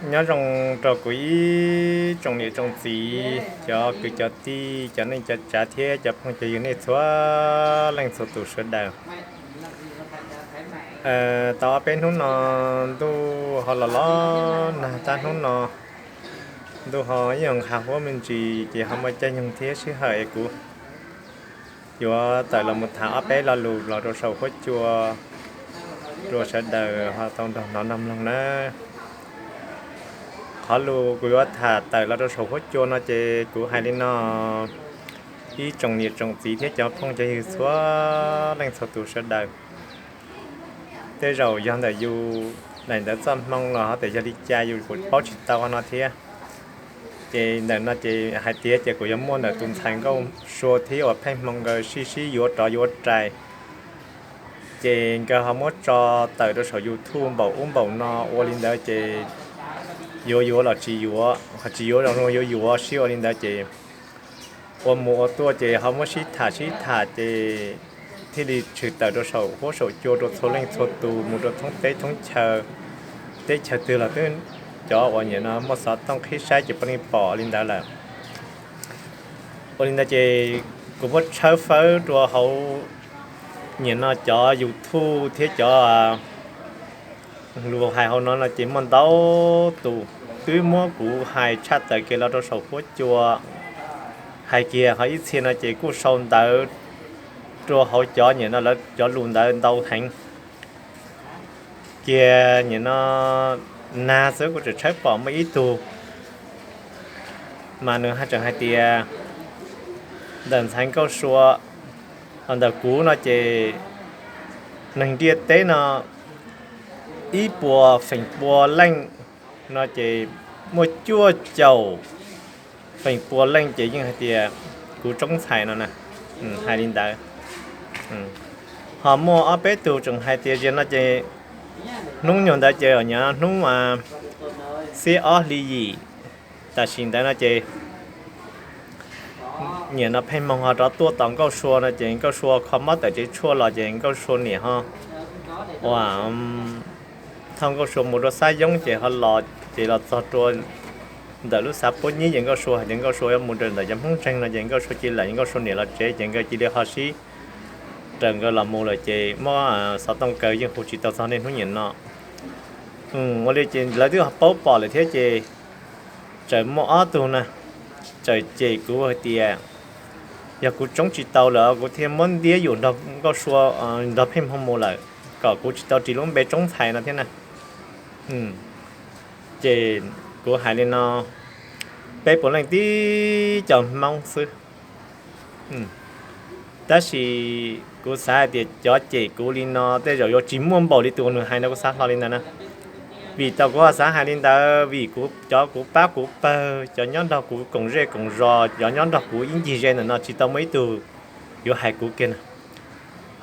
Nyob zoo rau kuv ib tsoom niam tsoom txiv, cov kwv cov tij, cov neej cov tsav thiab cov phooj cov ywg nej txhua leej txhua tus sawv daws. Tau ob peb hnub no ntuj ho los los nag, tab hnub no ntuj ho ib yam nqha huab me ntsis ces ho muaj caij nyoog thiab sij hawm es kuv yuav tawm los mus tham ob peb lo lus los rau saum huab cua rau sawv daws ho tau nrog hnov nrog mloog na. Qhov lus kuv yuav tham tawm los rau saum huab cua no ces kuv hais li no: ib tsoom niam tsoom txiv thiab cov phooj cov ywg txhua leej txhua tus sawv daws, tej zaum yog ntawm yus daim ntawv txoj hmoo los ho tias yog li cas yus kuj paub tsis tau no thiab. Ces ntawm no ces hais tias ces kuv yuav muaj ntawm tus ntxhais Nkauj Sua thiab uas pheej hmoo nkawd sib sib yuav rov yuav rais, ces nkawd ho muab tso tawm rau saum YouTube npaum ub npaum no, ua li ntawd ces yuav yuav los tsis yuav, ho tsis yuav los yuav yuav, sib ua li ntawd ces ua mus ua tuaj ces ho muab sib tham sib tham ces thiaj li tshwm tawm rau saum huab saum cua rau txhua leej txhua tus mus rau thoob teb thoob chaw. Teb chaws twg los twb cov uas nim no muaj xov tooj qhib saib ces puav leej pom li ntawd lawm. Ua li ntawd ces kuv muab tshawb fawb rau hauv nim no cov YouTube thiab cov lus hais hauv no no ces muaj ntau tus twb muab kuv hais tshaj tawm kiag los rau saum huab cua hais kiag, ho ib txhia no ces kuj sau ntawv rau hauv cov nim no lawv cov lus ntawd ntau heev kiag. Nim no nag xwb kuv tseem tshawb pom muaj ib tug mas nws tseem hais tias ntawm ntxhais Nkauj Sua, ntawm kuv no ces neeg ntiaj teb no ib puas feem pua leej no ces muaj cuaj caum feem pua leej ces yeej hais tias kuv tsoob ntxhais no na, hais li ntawd. Ho muaj ob peb tug tseem hais tias ziag no ces hnub nyuag ntawd ces nyob hnub xiab ob hli yim tam sim ntawd no ces nim no pheej moog ho rov tuaj tos Nkauj Sua no ces Nkauj Sua kho mob tawm tsev tshuaj los ces Nkauj Sua niam ho ua thauj Nkauj Sua mus rau Xab Yoob ces ho los ces los txog rau ntawm lub xav puab nyib ces Nkauj Sua hais tias Nkauj Sua yuav mus rau ntawm cov Hmoob ntseeg no ces Nkauj Sua cia li lawm, Nkauj Sua niam los tsev ces nkawd cia li ho sib raws nkawd los mus lawm ces muab xov tooj kaw yeej hu tsis tau txog niaj hnub nim no. Ua li ces lawv twb ho paub pom lawm thiab ces txawm muaj ob tug na txawm cem kuv hais tias yog kuv tsoob tsis tau lawm kuv thiaj muab ntiab yuam nrog Nkauj Sua nrog pheej moog mus lawm kom kuv tsis tau ris lub npe tsoob ntxhais no thiab na. Ces kuv hais li no, peb puav leej tib co Hmoob xwb. Tab sis kuv xav hais tias cov cem kuv li no tej zaum yuav tsis muaj npaum li tus nws hais no, kuv xav hlo li ntawd na. Vim tau kuv ho xav hais li ntawd vim kuv cov kuv pab kuv pawg, cov nyob nrog kuv koom zej koom zos, cov nyob nrog kuv ib ncig ze ntawm no tsis tau muaj ib tug yuav hais kuv kiag na.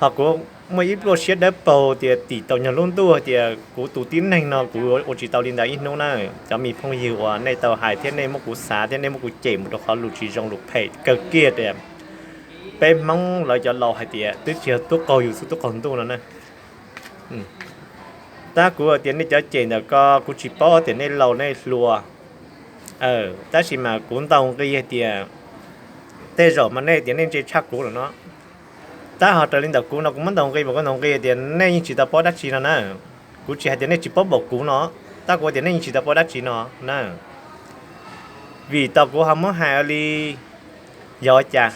Ho kuv muaj ib pluaj siab dawb paug tias tim tau nyuag lub ntuj tias kuv tus tib neeg no kuv ua tsis tau li ntawd ib hnub na. Cov me phooj ywg uas nej tau hais thiab nej muab kuv xav thiab nej muab kuv cem mus rau qhov lus tsis zoo lus phem kawg kiag tias peb Hmoob lawv cov laus hais tias twb tsis yog tub qaug yus xwb tub qaug ntuj no na. Tab kuv hais tias nej cov cem ntawm ko kuv tsis paub tias nej laus nej hluas, tab sis mas kuv ntaus nqi hais tias tej zaum mas nej tias nej ntse tshaj kuv lawm no. Tab ho raws li ntawm kuv no kuv muab ntaus nqi mas kuv ntaus nqi tias nej yeej tsis tau paub dab tsi no na. Kuv tsis hais tias nej tsis paub npaum kuv no, tab kuv tias nej yeej tsis tau paub dab tsi no na. Vim tau kuv ho muab hais ua li, yog ua cas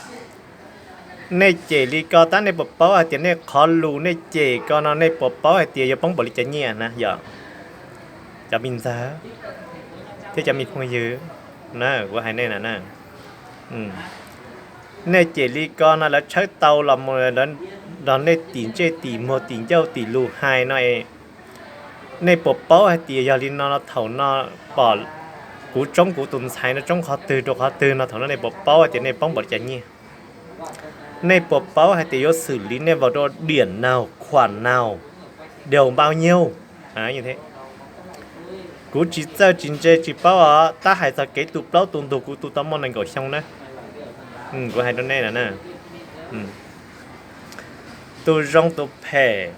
nej cem li ko tab nej puas paub hais tias nej qhov lus nej cem ko no nej puas paub hais tias yuav poob npaum li cas nyiaj na yog? Cov me ntxawg thiab cov me phooj ywg na, kuv hais nej na, nej cem li ko no lawv tshawb tau los mus nrog nej tim ntsej tim muag tim ncauj tim lus hais no, nej puas paub hais tias yog li no thaum no pom kuv tsoob kuv tus ntxhais no tsoob qhov twg rau qhov twg no thaum no nej puas paub hais tias nej poob npaum li cas nyiaj? Nej puas paub hais tias yuav xwm li nej vau rau diam naug khuam naug, dau npau nyuj? Kuv tsis txawj tsis ntse tsis paub os, tab hais txog kev tu plaub tu ntug kuv tu tau muaj nees nkaum xyoo na. Kuv hais rau nej na, tus zoo tus phem,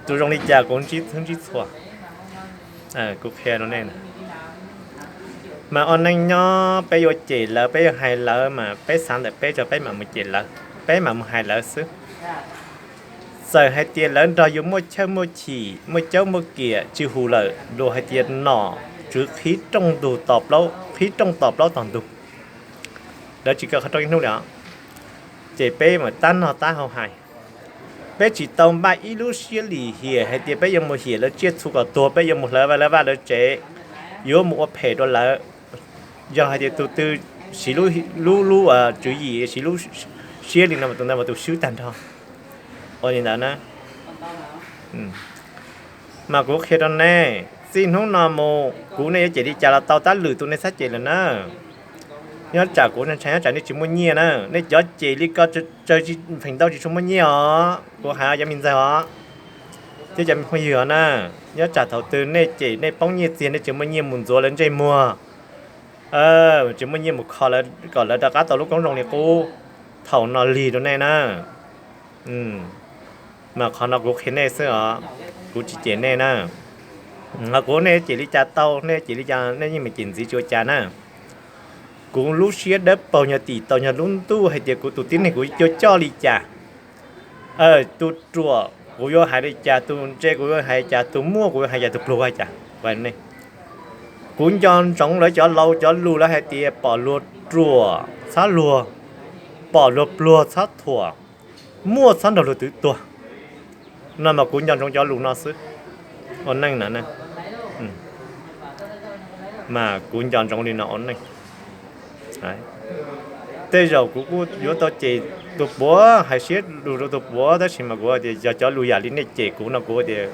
tus zoo li cas kuv ntsib txhua. Kuv qhia rau nej, mas ua neej nyob peb yuav cem lawv, peb yuav hais lawv mas peb xav ntawm peb tso, peb mam mus cem lawv, peb mam mus hais lawv xwb. Txawm hais tias lawv nrog yus muaj chawj muaj chim, muaj caub muaj kiam tsis hum lawm, luag hais tias nom tswv qhib rooj ntug tos plaub, qhib rooj tos plaub tog ntug, lawv tsis kaw qhov rooj ib hnub li os. Ces peb mam tab nog tab hau hais. Peb tsis tau npaj ib lub siab lim hiam hais tias peb yuav mus hiam lawv tsiaj txhu kom tuag, peb yuav mus hlawv vaj lawv vaj lawv tsev, yuav mus ua phem rau lawv. Yog hais tias tus twg siv lub, lub, lub tswv yim, siv lub siab li no mas tus ntawd mas tus swb tag nrho. Ua li ntawd na, mas kuv qhia rau nej, txij hnub no mus kuv nej yuav cem li cas los tau, tab lwm tus nej txhob cem lawm na. Nyob tsam kuv ntshai, nyob tsam nej tsis muaj nyiaj na, nej cov cem li ko tsawg tsis feem ntau tsis tshua muaj nyiaj os, kuv hais cov me ntxawg os, thiab cov me phooj ywg os na. Nyob tsam thaum twg nej cem nej poob nyiaj txiag, nej tsis muaj nyiaj mus ntxuav lawv ntsej muag, tsis muaj nyiaj mus kho lawv kom lawv rov qab tau lub koob zoo li qub, thaum no lig rau nej na. Mas qhov no kuv qhia nej xwb os, kuv tsis cem nej na. Ho kuv, nej cem li cas tau, nej cem li cas nej yeej meem cem ntxiv tsis ua cas na. Kuv lub siab dawb paug nyog tim tau nyog lub ntuj hais tias kuv tus tib neeg kuv yuav coj li cas, tus ruam kuv yuav hais li cas, tus ntse kuv yuav hais li cas, tus muaj kuv yuav hais li cas, tus pluag hais li cas. Kuv nco ntsoov lawv cov laus cov lus lawv hais tias pom luag ruam txhob luag, pom luag pluag txhob thuam, muaj txhob nrog luag twv tuag. No mas kuv nco ntsoov cov lus no xwb ua neej na. Mas kuv nco ntsoov li no ua neej. Tej zaum kuv kuj yuav tau cem tus puav, hais siab lus rau tus puav, tab sis mas kuv tias yog cov lus yam li nej cem kuv no kuv tias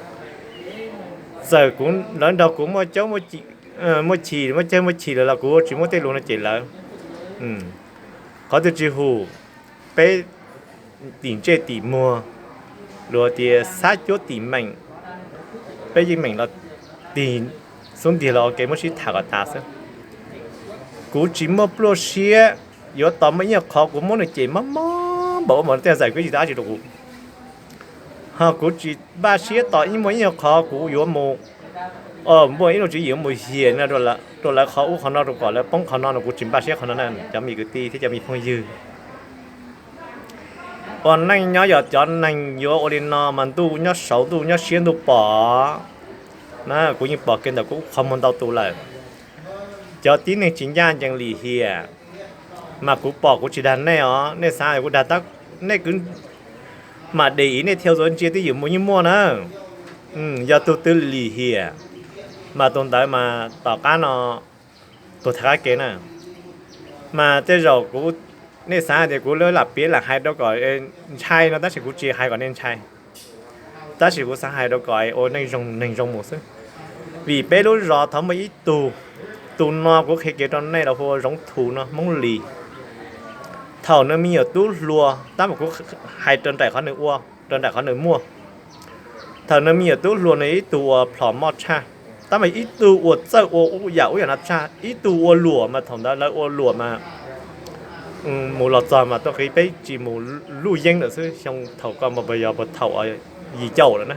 txawm kuv, lawv nrog kuv muaj caub muaj chim, muaj chim, muaj caub muaj chim lawm los kuv tsis muab tej lus no cem lawv. Qhov twg tsis hum, peb tim ntsej tim muag, luag tias xab cuab tim meem, peb yeej meem los tig xub ntiag los ua ke muab sib tham kom tas xwb. Kuv tsis muaj pluaj siab yuav tos muaj ib nyuag qhov kuv muab nws cem mob mob npaum ua mos tej zais kuj tsis tau dab tsi rau kuv. Ho kuv tsis npaj siab tos ib muaj ib nyuag qhov kuv yuav mus muaj ib lub tswv yim yuav mus hiam rau lawv qhov ub qhov no rau kom lawv poob qhov no no, kuv tsis npaj siab qhov no na cov me kwv tij thiab cov me phooj ywg. Ua neej nyob yog cov neeg yuav ua li no mas ntuj nyob saud ntuj nyob siab ntuj pom na, kuv yeej pom kiag ntawm kuv qhov muag ntau tus lawm. Cov tib neeg tsis ncaj ncees lim hiam, mas kuv pom kuv tsis dag nej os, nej xav kuv dag, nej kwv mam de iv nej thiaj txuas ntsia twj ywm mus yeej muaj na. Yog tus twg lim hiam mas tus ntawd mas tom qab no tuag thaiv qab ke na. Mas tej zaum kuv, nej xav tias kuv lam piav lam hais rau kom ntshai no tab sis kuv tsis hais kom nej ntshai, tab sis kuv xav hais rau kom ua neej zoo neeg zoo mus xwb. Vim peb lub zos thov muaj ib tug, tus no kuv qhia kiag rau nej los hu ua Zoov Thu no, Hmoob Lis. Thaum nws me nyuam tub hluas tab mas kuv hais raws nraim qhov nws ua, raws nraim qhov nws muaj. Thaum nws me nyuam tub hluas nws ib tug uas plhom moj tshaj, tab mas ib tug uas txawj ua yam ub yam no tshaj, ib tug ua luam mas thaum ntawd lawv ua luam mas mus los txog mas tuaj qi peb tsis mus luj yeeb lawm xwb, xyoo thaum ko mas puas yog puas thaum yim caum lawm na.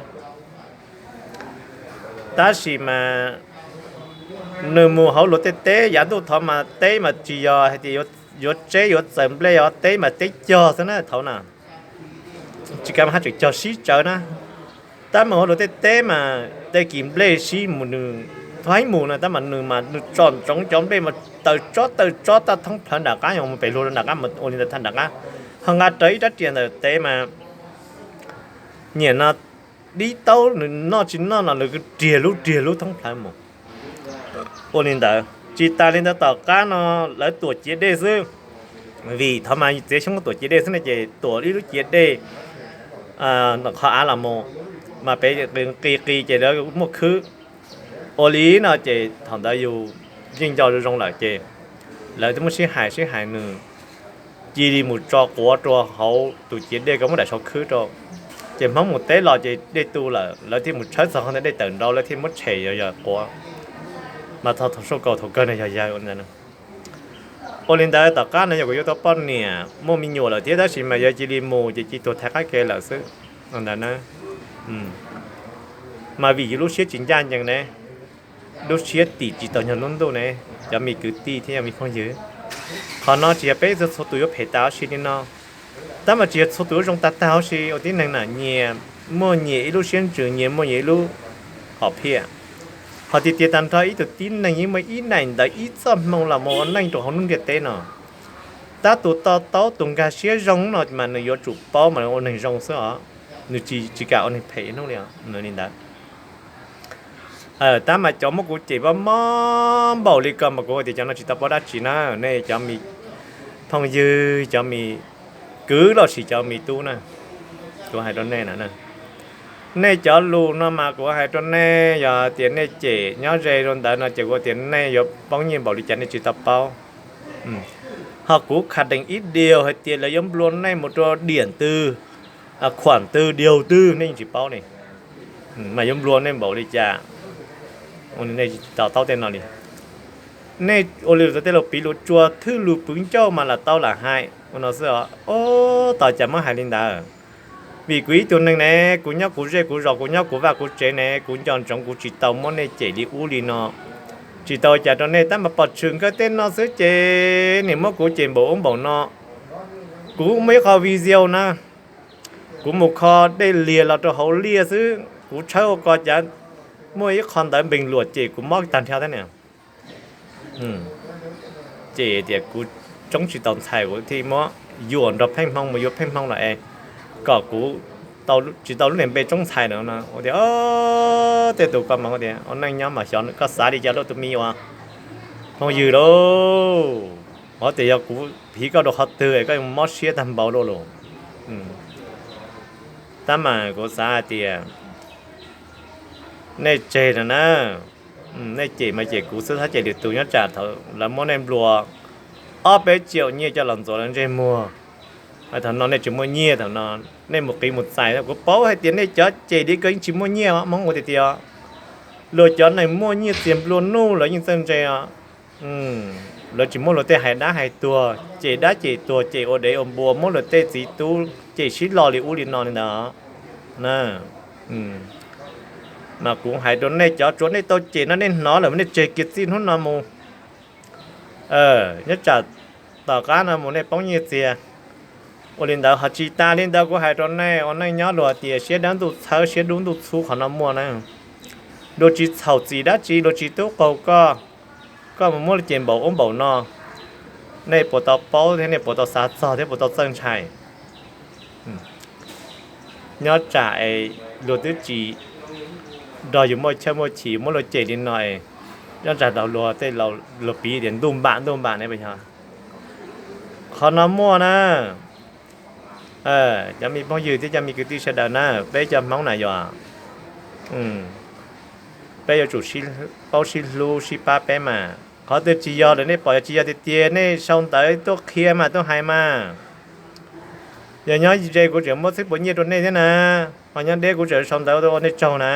Tab sis mas nws mus hauv luag tej teb yav ntuj thov mas teb mas tsis yog hais tias yuav tseb yuav txaws nplej os, teb mas teb cog xwb na thaum na, tsis kav mas haj tseem cog sib tsawv na. Tab mas hauv luag tej teb mas tej kis nplej sib mus nws thaib mus na, tab mas nws mas nws tsom ntsoov cov nplej mas taws tsob taws tsob tag thoob plawv nram qab, yog mus pem luag nram qab mas ua li ntawd tag nram qab, ho nqa rawv ib rab riam ntawm tev mas nyiam no dib taub nws noj tsis noj no nws riag lub riag lub thoob plawv mus. Ua li ntawd tsis tas li ntawd tom qab no lawv tuam ciav dej xwb, vim thov mas txiav xyoob tuam ciav dej xwb ne ces tuam ib lub ciav dej qhov av los mus mas pem qis qis ces lawv muaj khwb. Ua li no ces thaum ntawd yus yeej nco zoo zoo lawm ces lawv twb muab sib hais sib hais nws cia li mus tso quav rau hauv tus ciav dej ko muab daim saud khwb rau, ces Hmoob mus teb los ces dej tu lawm lawv thiaj mus tshawb txog qhov ntawd dej tawm nrau lawv thiaj muab tshem yog yog quav. Mas thaum soj kaum thaum kawg no yog yawg ua li ntawd tom qab no yog kuv yuav tau poj niam muaj me nyuam lawm thiab tab sis mas yawg cia li mus ces cia tuag thaiv qab ke lawm xwb ntawd na. Mas vim yus lub siab tsis ncaj ncees ne, lub siab tim tsis tau nyob lub ntuj ne, cov me kwv tij thiab cov me phooj ywg. Qhov no tsis yog peb txhua tus yuav phem tas huv si li no, tab mas tsis yog txhua tus yuav zoo tag tag huv si. Ua tib neeg na nyias muaj nyias ib lub siab ntsws, nyias muaj nyias ib lub hom phiaj. Qhov tiag tiag tag nrho ib tug tib neeg yeej muaj ib daim ntawv ib txoj hmoo los mus ua neej rau hauv lub ntiaj teb no. Tab tus to taub tus nkag siab zoo no mas nws yuav tsum paub mas ua neeg zoo xwb os, nws tsis kam ua neeg phem ib hnub li li ntawd. Tab mas cov muab kuv cem mob mob npaum li ko mas kuv tias cov no tsis tau paub dab tsi na, nej cov me phooj ywg, cov me kwv los sis cov me tub na, kuv hais rau nej na, nej cov lus no mas kuv hais rau nej, yog tias nej cem nyob ze rau ntawd no ces kuv tias nej yuav poob nyiaj npaum li cas nej tsis tau paub. Ho kuv khaj dees ib diaus hais tias lawv yuav nplua nej mus rau diam twg, khuam twg diaus twg nej yeej tsis paub li, mas yuav nplua nej npaum li cas nej tsis tau taub tej no li. Nej ua li tej lus piv lus tsua thwj lus pwv ncauj mas lam tau lam hais ua no xwb os. Tab cas muab hais li ntawd? Vim kuv ib tug neeg ne, kuv nyob kuv zej kuv zos, kuv nyob kuv vaj kuv tsev ne, kuv nco ntsoov kuv tsis tau muab nej cem li ub li no, tsis tau cas rau nej, tab mas pom tshwm nkawd tej no xwb ces nim muab kuv cem npaum ub npaum no. Kuv muaj ib qho video na, kuv mus kho dej liag los rau hauv liaj xwb, kuv tshawb ua ko cas muaj ib qho ntawv npeeg luam cem kuv mob tag nrho thiab na. Ces tias kuv tsoob tsis tau ntxhais kuv thiaj muab yuam nrog Pheej Hmoo mus yuav Pheej Hmoo los es kom kuv tsis tau lub niag npe tsoob ntxhais no. Ua tias tej tus ko mas tias ua neej nyob mas xyov koj xav li cas lauj tus me uas phooj ywg lauj. Ua tias yog kuv piv koj rau qhov twg koj mob siab tag npaum lauj los. Tab mas kuv xav hais tias nej tseg no na, nej cem mas cem kuv xwb, txhob cem lwm tus, nyob tsam thaum lawv muab nej nplua ob peb tsiaum nyiaj coj los ntxuav lawv ntsej muag. Thaum no nej tsis muaj nyiaj, thaum no nej mus qiv mus txais, kuv paub hais tias nej cov cem li ko yeej tsis muaj nyiaj os, Hmoob ua tiag tiag. Luag cov neeg muaj nyiaj txiag nplua nuj lawv yeej txawj ntse os. Lawv tsis muab luag tej hais dab hais tuag, cem dab cem tuag, cem ua dev ua npua, muab luag tej txiv tub cem sib lo li ub li no li ntawd na. Mas kuv hais rau nej cov tsuav nej tau cem no nej hnov lawm nej tseg kiag txij hnub no mus. Nyob tsam tom qab no mus nej poob nyiaj txiag. Ua li ntawd ho tsis tas li ntawd kuv hais rau nej ua neej nyob luag tias siab dawb ntuj txhawb siab dub ntuj txhub qhov no muaj na. Luag tsis txhaum txim dab tsi, luag tsis tub qaug koj, koj mus muab luag cem npaum ub npaum no, nej puas tau paub thiab nej puas tau xav txog thiab puas tau txawj ntshai? Nyob tsam es luag twb tsis nrog yus muaj chawj muaj chim, muab luag cem li no es nyob tsam tau luag tej, luag piv tias ntuj npam ntuj npam ne, puas yog? Qhov no muaj na. Cov me phooj ywg thiab cov me kwv tij sawv daws na, peb cov Hmoob na yog peb yuav tsum paub sib hlub sib pab peb mas. Qhov twg tsis yog lawm nej pom yog tsis yog tiag tiag nej sau ntawv tuaj qhia mas tuaj hais mas. Yog nyob ze kuv tseem muab txheeb puas nyiaj rau nej thiab na, ho nyob deb kuv tseem sau ntawv tuaj ua nej tsaug na.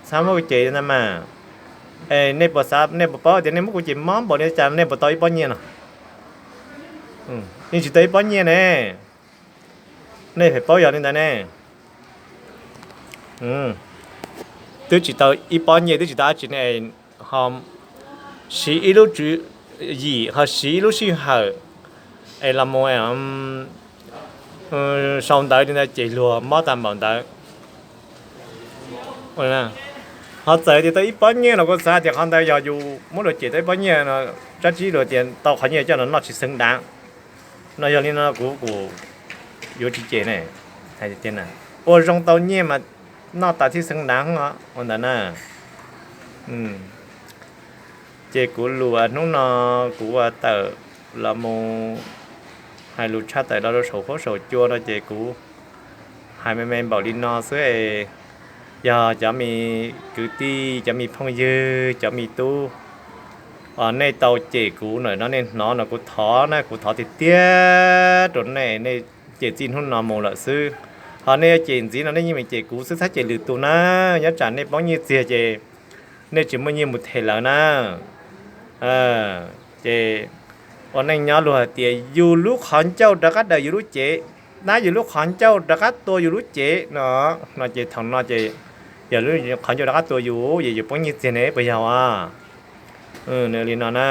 Txhob muab kuv cem ntag mas. Es nej puas xav, nej puas paub tias nej muab kuv cem mob npaum li cas nej puas tau ib pob nyiaj no? Yeej tsis tau ib pob nyiaj ne. Nej pheej paub yog li ntawd ne. Twb tsis tau ib pob nyiaj, twb tsis tau dab tsi ne, ho siv ib lub tswv yim ho siv ib lub sij hawm es los mus sau ntawv li ntawd ces luag mob tag npaum ntawd. Ho txawm tias tau ib pob nyiaj los kuv xav tias qhov ntawd yog yus muab luag cem tau ib pob nyiaj no, tsab tsib luag tias tau qhov nyiaj coj los noj tsis xeev dav no. Yog li no kuv kuj yuav tsis cem ne, hais tias ua zoo tau nyiaj mas noj tas thiaj xeev dav os, ua ntawd na. Ces kuv lus hnub no kuv ua tawm los mus hais lus tshaj tawm rau saum huab saum cua no ces kuv hais me me npaum li no xwb es, yog cov me kwv tij, cov me phooj ywg, cov me tub, nej tau cem kuv no, nej hnov no kuv thov na, kuv thov tiag tiag rau nej, nej cem txij hnub no mus lawm xwb. Ho nej yuav cem ntxiv no nej yeej meem cem kuv xwb, txhob cem lwm tus na. Nyob tsam nej poob nyiaj txiag ces nej tsis muaj nyiaj mus them lawv na. Ces ua neej nyob luag hais tias yus lub qhov ncauj rov qab daws yus lub cev, dab yus lub qhov ncauj rov qab tua yus lub cev no, no ces thaum no ces Yog lub qhov ncauj rov qab tua yus ces yus poob nyiaj txiag ne puas yog as? Nws li no na.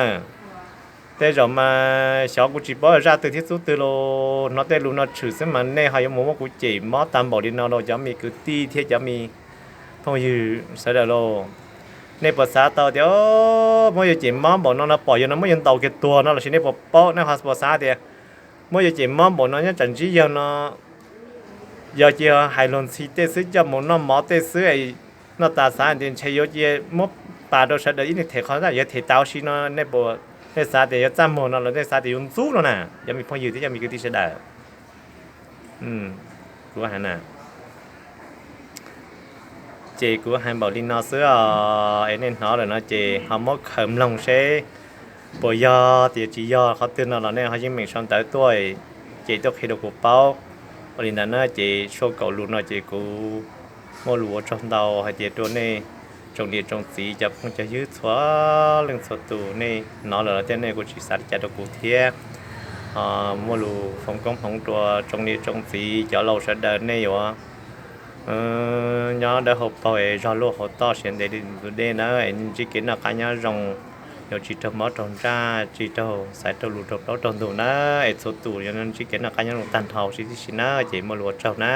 Tej zaum mas xyov kuv tsis paub zaj twg thiab txuj twg los hnov tej lus no tshwm xwb mas nej ho yuav mus muab kuv cem mob tag npaum li no rau cov me kwv tij thiab cov me phooj ywg sawv daws lauj. Nej puas xav tau tias muab yuav cem mob npaum no no pom yog no muab yuav ntaus kiag tuag no los sis nej puas paub, nej ho puas xav tias muab yuav cem mob npaum no nyob tsam ntsib yawg no yog cia hais luag ntxhi tej xwb coj mus noj mov tej xwb es noj tas xav tias ntshe yuav cia muab pas rau sawv daws ib leeg them qhov yog them tau si no, nej puas, nej xav tias yuav txaj muag no los nej xav tias yuav ntxub no na, cov me phooj ywg thiab cov me kwv tij sawv daws? Kuv hais na, ces kuv hais npaum li no xwb os, es nej hnov lawm no ces ho muab khaws mloog seb puas yog tias tsis yog qhov twg no los nej ho yeej meem sau ntawv tuaj, ces tuaj qhia rau kuv paub. Ua li ntawd na ces tshuaj kaum lus no ces kuv muaj lus ua tsaug ntau hais tias rau nej tsoom niam tsoom txiv cov phooj cov ywg txhua leej txhua tus, nej hnov lawm los thiab nej kuj tsis xav li cas rau kuv thiab. Ho muaj lus foom koob hmoov rau tsoom niam tsoom txiv cov laus sawv daws, nej yuav nyob dawb hau paug es zog luaj hauv toj siav ntev li tus dej na, es ntsib kev noj qab nyob zoo, yuav tsis raug mob raug ntsaj, tsis raug xaiv raug lus raug plaub raug ntug na, es txhua tus yuav ntsib kev noj qab nyob zoo tag nrho huv si tib si na, ces muaj lus ua tsaug na.